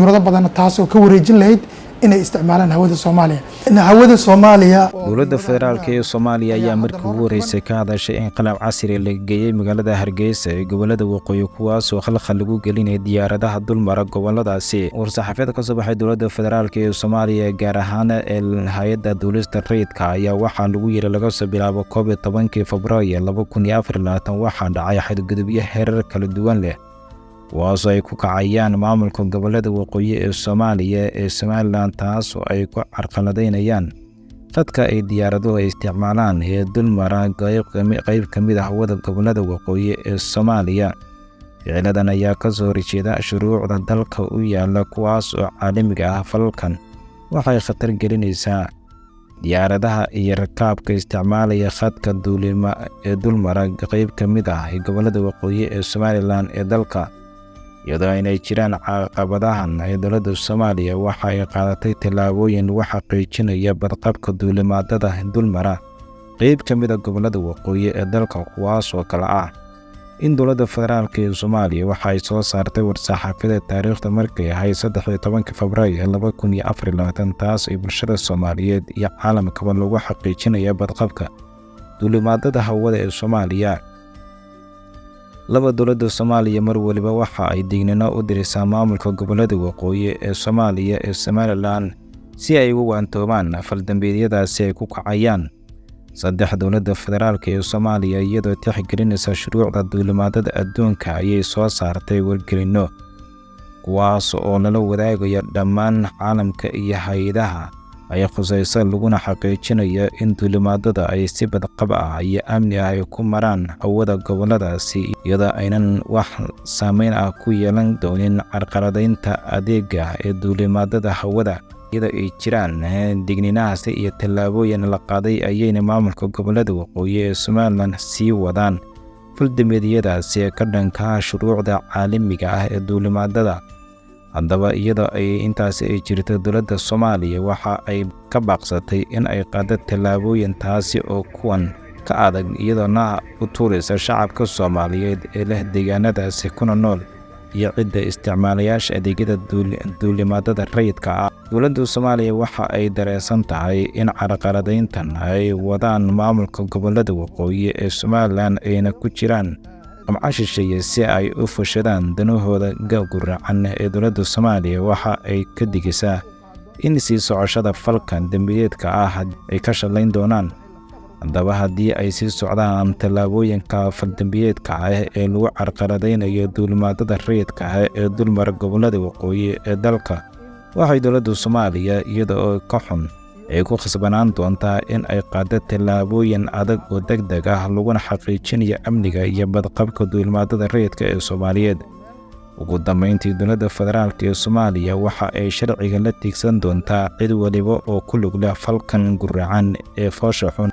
Dayuurado badanna taasoo ka wareejin lahayd inay isticmaalaan hawada Soomaaliya, hawada Soomaaliya. Dowladda federaalka ee Soomaaliya ayaa markii ugu horreysay ka hadashay in qalab casri la geeyey magaalada Hargeysa ee gobolada waqooyi, kuwaasoo khalkhal lagu gelinaya diyaaradaha dulmara goboladaasi. War-saxaafiyada ka soo baxay dowladda federaalka ee Soomaaliya, gaar ahaan ee hay-adda duulista rayidka, ayaa waxaa lagu yiri: laga soo bilaabo 11-kii Febraayo 2024 waxaa dhacay xadgudubyo heerar kala duwan leh, kuwaasoo ay ku kacayaan maamulka gobolada waqooyi ee Soomaaliya ee Somaliland, taasoo ay ku carqaladaynayaan khadka ay diyaaraduhu ay isticmaalaan ee dulmara qeyb ka mid ah hawada gobolada waqooyi ee Soomaaliya. Ficiladan ayaa ka soo horjeeda shuruucda dalka u yaala, kuwaas oo caalamiga ah. Falalkan waxay khatar gelinaysaa diyaaradaha iyo rakaabka isticmaalaya khadka duulima ee dulmara qeyb ka mid ah gobolada waqooyi ee Somaliland ee dalka. Iyadoo aynay jiraan caqabadahan ee dowladda Soomaaliya waxa ay qaadatay tallaabooyin lagu xaqiijinaya badqabka duulimaadada dulmara qeyb ka mid a gobolada waqooyi ee dalka, kuwaasoo kale ah in dowladda federaalka ee Soomaaliya waxa ay soo saartay war-saxaafada taariikhda markay ahayd 13-ka Febraayo 2024, taas ay bulshada Soomaaliyeed iyo caalamkaba lagu xaqiijinaya badqabka duulimaadada hawada ee Soomaaliya. Laba, dowladda Soomaaliya mar waliba waxa ay digniino u dirisaa maamulka gobolada waqooyi ee Soomaaliya ee Somaliland si ay ugu waantoomaan faldambiidyadaasi ay ku kacayaan. Saddex, dowladda federaalka ee Soomaaliya iyadoo tixgelinaysa shuruucda duulimaadada adduunka ayay soo saartay wargelinno, kuwaas oo lala wadaagayo dhammaan caalamka iyo hay-adaha ay khusayso, laguna xaqiijinayo in duulimaadada ay si badqab ah iyo amni ah ay ku maraan hawada goboladaasi, iyadoo aynan wax saameyn ah ku yeelan doonin carqaladaynta adeega ee duulimaadada hawada. Iyadoo ay jiraan digniinahaasi iyo tallaabooyin la qaaday, ayayna maamulka gobolada waqooyi ee Somaliland sii wadaan faldambiidyadaasi ee ka dhanka ah shuruucda caalamiga ah ee duulimaadada. Haddaba, iyadoo ay intaasi ay jirto, dowladda Soomaaliya waxa ay ka baaqsatay in ay qaado tallaabooyin taasi oo kuwan ka adag, iyadoona u tuuraysa shacabka Soomaaliyeed ee leh deegaanadaasi kuna nool iyo cidda isticmaalayaasha adeegyada duulimaadada rayidka ah. Dowladda Soomaaliya waxa ay dareensan tahay in carqaladayntan ay wadaan maamulka gobolada waqooyi ee Somaliland ayna ku jiraan qamco shisheeye si ay u fushadaan danahooda gurracan ee dowladda Soomaaliya waxa ay ka digisaa in sii socoshada falkan dembiyeedka ah ay ka shalayn doonaan. Haddaba, haddii ay sii socdaan tallaabooyinka faldambiyeedka ah ee lagu carqaladaynayo duulimaadada rayidka ah ee dulmara gobolada waqooyi ee dalka, waxay dowladda Soomaaliya iyada oo ka xun ay ku khasbanaan doontaa in ay qaado tallaabooyin adag oo deg deg ah, laguna xaqiijinayo amniga iyo badqabka duulimaadada rayidka ee Soomaaliyeed. Ugu dambeyntii, dowladda federaalka ee Soomaaliya waxa ay sharciga la tiigsan doontaa cid waliba oo ku lug leh falkan guracan ee foosha xun.